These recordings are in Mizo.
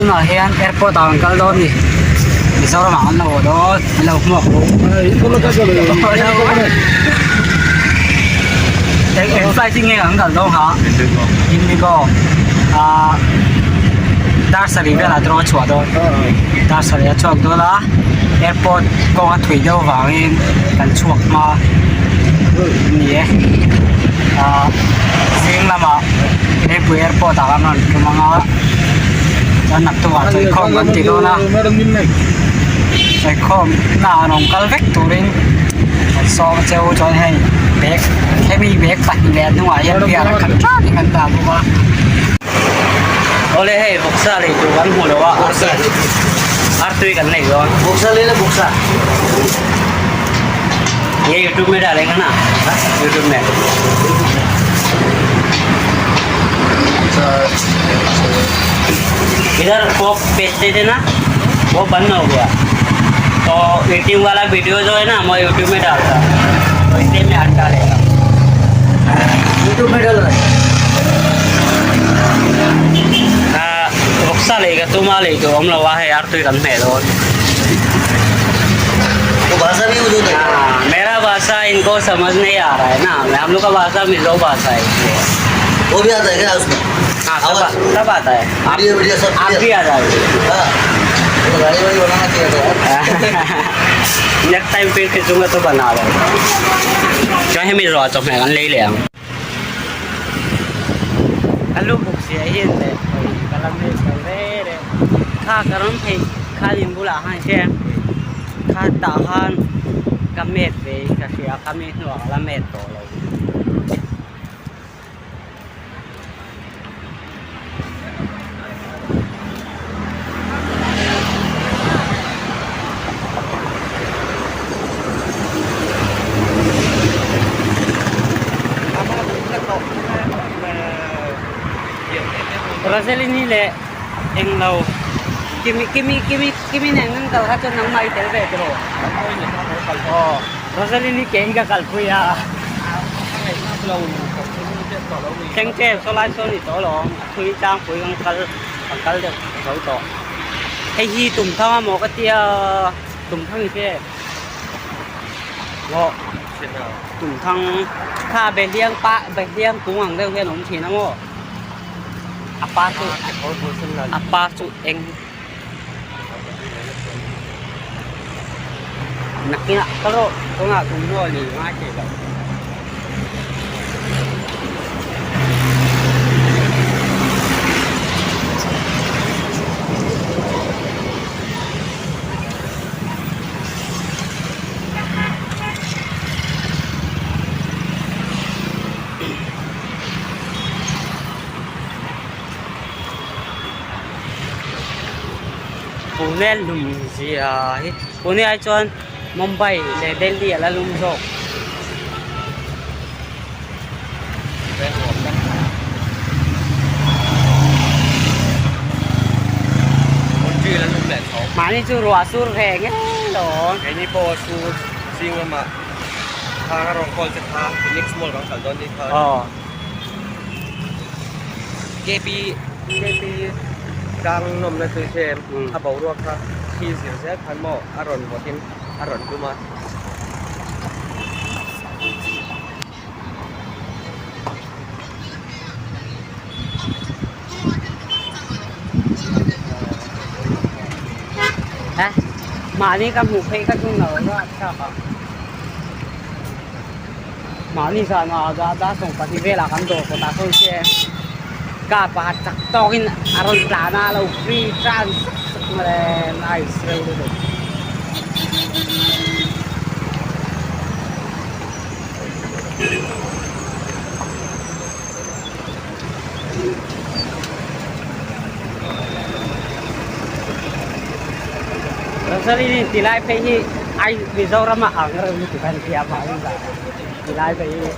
Tunah hian airport ah kan kal dawn ni Mizoram ah kan lo haw dawn an lo hmuak eng eng flight hi nge kan kal dawn ha Indigo ah dar sarih velah te rawng a chhuah dawn dar sarih a chhuak dawn a airport kawng a thui deuh vangin kan chhuak hma a ni e ah zing lamah Lengpui airport ah kan rawn tum ang a chuan naktuk ah chawikhawm kan ti dawn a chawikhawm na ah rawn kal vek turin kan sawm a cheu chuan hei bag hemi bag pahnih leh a hnungah hian beer a khat tlat in kan dah bawk a awle hei vawksa lei tur kan hmu lo a artui kan nei dawn vawksa lei la vawksa ये यूट्यूब में डालेंगे ना यूट्यूब में इधर कोक बेचते थे ना वो बंद हो गया तो ईटिंग वाला वीडियो जो है ना मैं यूट्यूब में डालता तो इसलिए मैं अंडा लेगा यूट्यूब में डाल रहा है vawksa lei ka tum a lei tur awm lo a hei artui kan hmeh dawn वो भाषा भी यूज होता है हाँ मेरा भाषा इनको समझ नहीं आ रहा है ना हम लोग का भाषा मिजो भाषा है इसलिए वो भी आता है क्या उसमें हाँ सब आवाज सब आता है आप वीडियो वीडियो सब आप भी आ जाओगे हाँ तो गाड़ी वाड़ी बनाना चाहिए था यार नेक्स्ट टाइम फिर खींचूंगा तो बना रहे chuan hemi ruah chawhmeh kan lei leh ang ka lu buk sia hian leh ka la met lo reng reng kha ka rawn phei kha in bulah khan hian kha tah khan ka met ve in ka hria kha mi hnuah ka la met tawh lo. Rosalini leh englo Kimi Kimi Kimi Kimi nen an kal kha chuan nangmah i tel ve tiraw aw Rosalini ke hi ka kalpui a. Thleng tep saw lai sawn i tawh alawm a thui tlangpui kan kal kan kal deuh zo tawh hei hi tum thang a maw ka tia tum thang i hre maw tum thang kha behliang pa behliang kung ang deuh hian a awm thin a maw a par chu a par chu eng Nakinah kal rawh tunah thawmhnaw a ni ngai thei lo. Pune lum zia hi Pune ai chuan Mumbai leh Delhi a la lum zawk. Mahni chu ruah sur ve ngei lo. Keini pawh sur zing lamah thang a rawn call che kha Phoenix Mall kan kal dawn ni khan. KB KB tlang nawmna chu che a boruak kha thli zir zel khan maw a rawn vawt in a rawn tum a. Mahni ka hmuh phei kha chu no a thlak a. Mahni zan ah dah dah sawng pahnih velah kan dawr kawtah sawn che car pakhat chak tawkin a rawn tlan a lo free tran suk suk mai le nice reuh lutuk. Rosaline ti lai phei hi ai Mizoram ah ang reuh lutuk an tia mahni zan ah ti lai phei hi.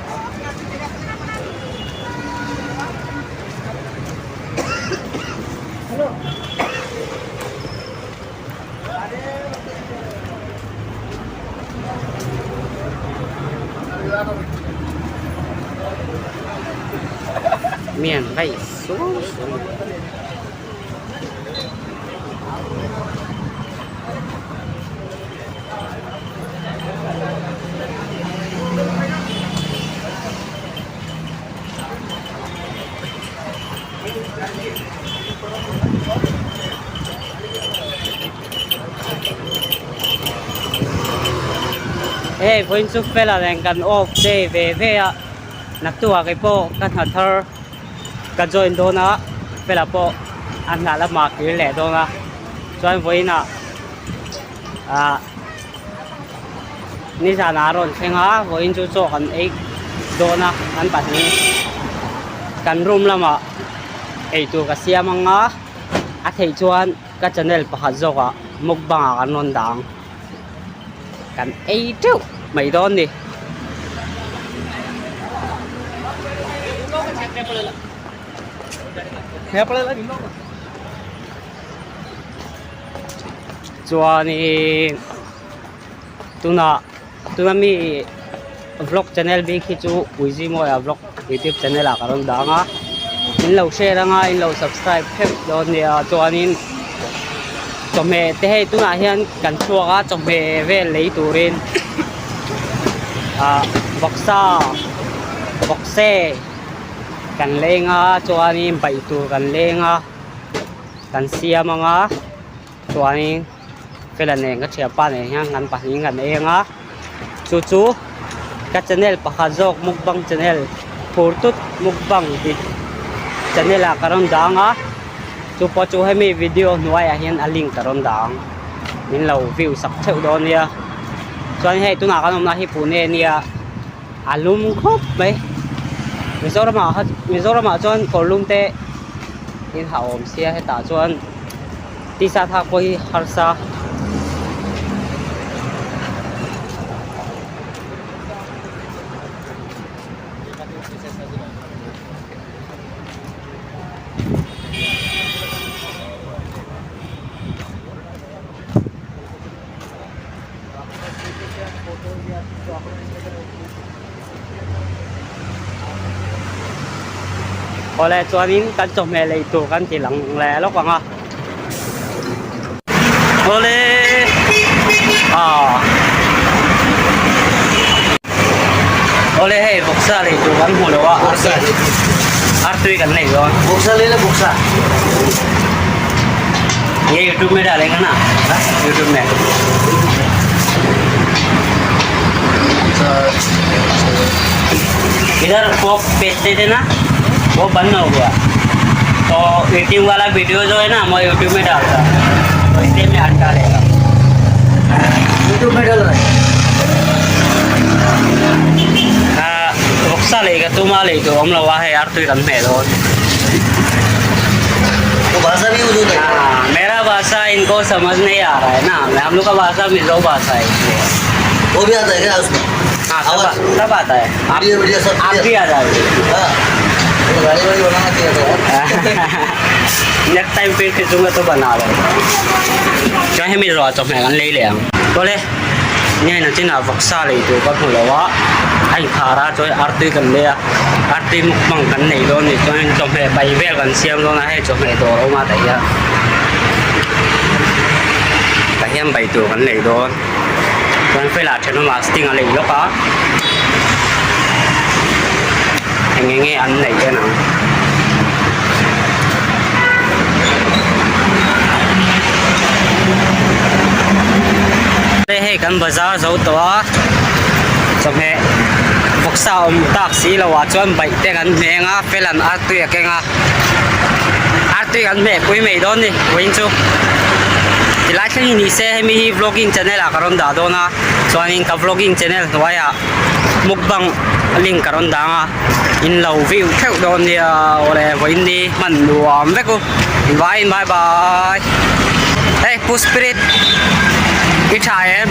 Miền vây xuống xuống. Hei vawiin chu fela nen kan off day ve ve a, naktuk ah keipawh ka hna thar ka join dawn a, fela pawh a hna lamah kir leh dawn a, chuan vawiin ah ah nizanah a rawn thleng a, vawiin chu chaw kan ei dawn a kan pahnih kan room lamah eitur ka siam ang a, a theih chuan ka channel pakhat zawkah mukbang ah kan rawn dah ang. Kan ei teuh mai dawn ni. Chuanin tunah tuna mi vlog channel bik hi chu Uizimawia vlog youtube channel ah ka rawn dah ang a in lo share anga in lo subscribe theuh dawn nia chuanin chawhmeh te hei tunah hian kan chhuak a chawhmeh vel lei turin ah vawksa vawkse kan leng a chuanin bai tur kan leng a kan siam anga chuanin fela nen ka thianpa nen hian kan pahnih kan eng a chu chu ka channel pakhat zawk mukbang channel phur tut mukbang tih channel ah ka rawn dang a chu pawh chu hemi video hnuaiah hian a link ka rawn dang min lo view sak theuh dawn nia chuan hei tunah kan awmna hi pune ania a lum khawp mai Mizoram ah Mizoram ah chuan kawr lum te in ha awm sia hetah chuan. Tisa thak pawh hi harsa. Awle chuanin kan chawhmeh lei tur kan ti lang leh lawk ang a. Awle ah Awle hei vawksa lei tur kan hmu lo a artui kan nei dawn. Vawksa lei la vawksa. Ye YouTube mein dalenga na YouTube mein. इधर कोक बेचते थे ना वो बंद हो गया तो यूट्यूब वाला वीडियो जो है ना मैं यूट्यूब में डालता तो इसलिए मैं हटा लेगा यूट्यूब में डाल रहा है vawksa lei ka tum a lei tur awm lo a hei artui kan hmeh dawn. वो भाषा भी यूज होता है हाँ, मेरा भाषा इनको समझ नहीं आ रहा है ना हम लोग का भाषा मिजो भाषा है इसलिए वो भी आता है क्या उसमें हाँ सब आवाज सब आता है आप वीडियो वीडियो सब आप भी आ जाओगे हाँ तो गाड़ी वाड़ी बनाना चाहिए था नेक्स्ट टाइम फिर खींचूंगा तो बना लो chuan hemi ruah chawhmeh kan lei leh ang awle nge nachinah vawksa lei tur ka hmu lo a a inkhar a chuan artui kan lei a artui mukbang kan nei dawn a ni chuan chawhmeh bai vel kan siam dawn a hei chawhmeh dawr a awm a tah hian tah hian bai tur kan lei dawn chuan felah thenawmah sting a lei lawk a eng enge an neih en ang. Hei kan bazar zo tawh a chawhmeh vawksa awm tak si lo ah chuan baih te kan hmeng a fel an artui a keng a artui kan hmeh pui mai dawn ni vawiin chu tilai thleng hi ni se hemi hi vlogging channel ah ka rawn dah dawn a chuanin ka vlogging channel hnuaiah mukbang link ka rawn dang a in lo view theuh dawn nia awle vawiin ni hman nuam vek u invaiin bye bye hei pu spirit i tha em.